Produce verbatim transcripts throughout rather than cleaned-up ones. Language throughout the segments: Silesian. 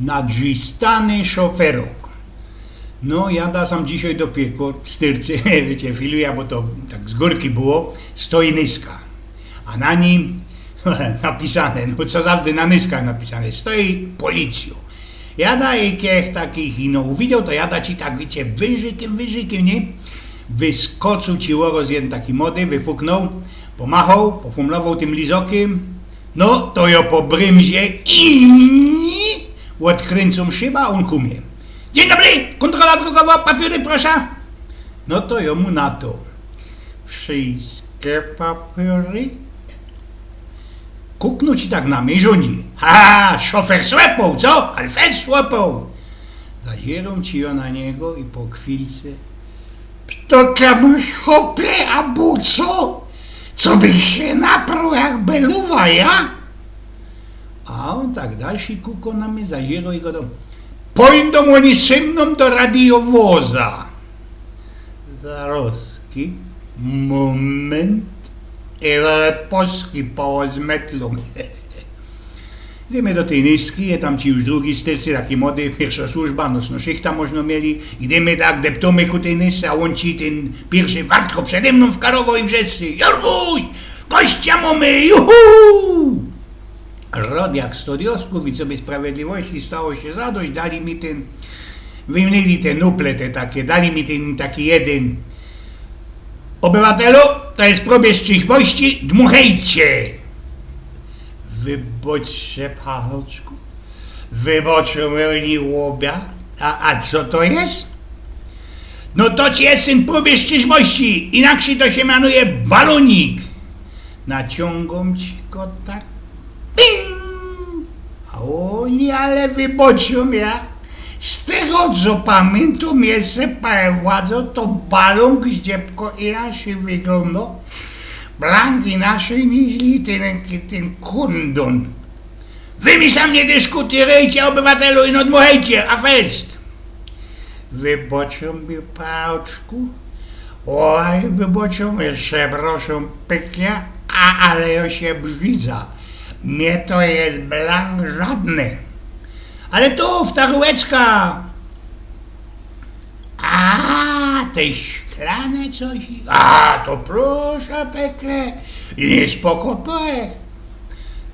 Nadrzistany szoferok. No, jada sam dzisiej do piekło, styrcy, wiycie, filuja, bo to tak z gōrki było, stoi nyska. A na nim napisane, no co zawdy na nyskach napisane, stoi policjo. Jada i kiech takich ino uwidział, to jada ci tak, wiycie, wyżykym, wyżykym, nie? Wyskoczył ci ôroz jedyn taki mody, wyfuknął, pomachoł, pofumlowoł tym lizokym, no, to jo po brymzie i ôdkryncył szyba, ôn ku mie. Dziyń dobry, kōntrola drogowo, papiōry proszã. No to jo mu na to. Wszyjske papiōry? Kuknōł ci tak na mie i rzōndzi. Ha, szofer słepōł, co? Ale fest słepōł. Zaziyrōm ci jo na niego i po chwilce: Ptokã mōsz, chopie, abo co? Co byś sie naprōł jak beluwa, ja? A ôn tak dalszy kuko na mie zaziyrōm i godo: Pojdą ôni sy mnōm do radiowoza. Zarozki, mōmynt, i poski połozmetlōm. Idymy do tyj nyski, je tam ci już drugi, styrcy taki mody, piyrszŏ służba, nocnŏ szychta, możno mieli. Idymy tak, deptōmy ku tyj nysce, a ôn ci tyn piyrszy wartko przede mnōm wkarowoł i wrzeszczy: Jorguś, gościa mōmy, juhu! Rod jak sto diosków, i co by sprawiedliwości stało sie zadość, dali mi tyn, wymnili te nuple te takie, dali mi tyn taki jedyn: Ôbywatelu, to je probiyrz trzeźwości, dmuchejcie. Wyboczcie, panoczku, wyboczcie mi ôbie, a, a co to je? No to ci je tyn probiyrz trzeźwości, inakszyj to sie mianuje balōnik. Naciōngōm ci go tak, ping! A ôni, ale wyboczcie mi, z tego co pamiyntōm, jeszcze, panie władzo, to balōn zdziebko inakszyj wyglōndo, blank inakszyj niźli tyn, tyn kōndōn. Wy mi sam niy dyszkutirejcie, ôbywatelu, ino dmuchejcie, a fest. Wyboczcie mi, panoczku. Oj, wyboczcie mi, przeprŏszōm piyknie, a, ale jo sie brzidza. Mie to je blank żodny. Ale tu, w ta rōłeczka. A, te szklane coś. A, to proszã piyknie. I spoko, pech.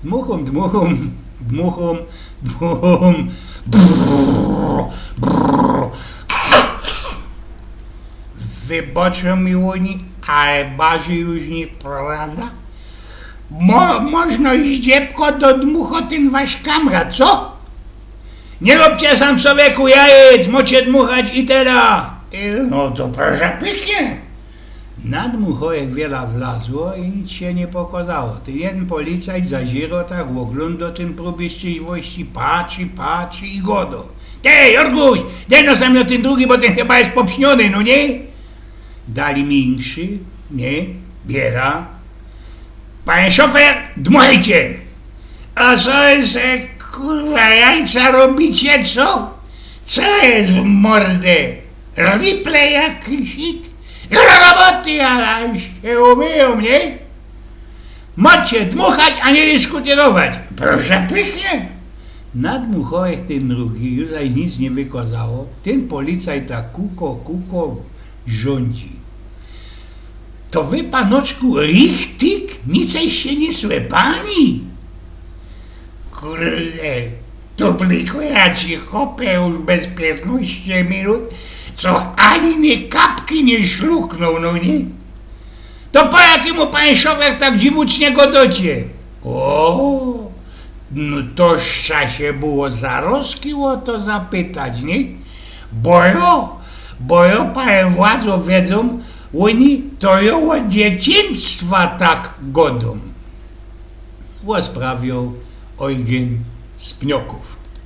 Dmuchōm, dmuchōm, dmuchōm, dmuchōm. Brrr, brrr. Wyboczcie mi, ôni, ale bardzij już niy prowadzã. Mo-, możno zdziebko dodmuchŏ tyn wasz kamrat, co? Niy rōbcie sam, człowieku, jajec, mocie dmuchać i tela. I, no to proszã piyknie. Nadmuchŏ jak wiela wlazło i nic sie niy pokŏzało. Tyn jedyn policajt zaziyrŏ tak, ôglōndŏ tyn probiyrz trzeźwości, patrzi, patrzi i godŏ: Ty, Jorguś, dej no sam na tyn drugi, bo tyn chyba je popsniōny, no niy? Dali mi inszy, niy? Bierã. Panie szofer, dmuchejcie! A co wy se, kurwa, jajca robicie, co? Co je w mordy? Riple jakiś? Do roboty, a już sie umyjōm, niy? Mocie dmuchać, a niy dyszkutyrować. Proszã piyknie. Nadmuchŏ jak tyn drugi, już zaś nic niy wykŏzało. Tyn policajt tak kuko, kuko, rzōndzi: To wy, panoczku, richtig? Niceście sie niy słepali? Kurde, to blikuje, ja ci, chopie, już bez piytnŏście minut, co ani niy kapki niy szluknōł, no niy? To po jakimu, panie szofer, tak dziwucznie godŏcie? Ô, no to trza sie było zarozki ô to zapytać, niy? Bo jo, bo jo, panie władzo, wiedzōm, ôni to jo ôd dzieciństwa tak godōm. Rozprawiŏ Ojgyn z Pniokōw.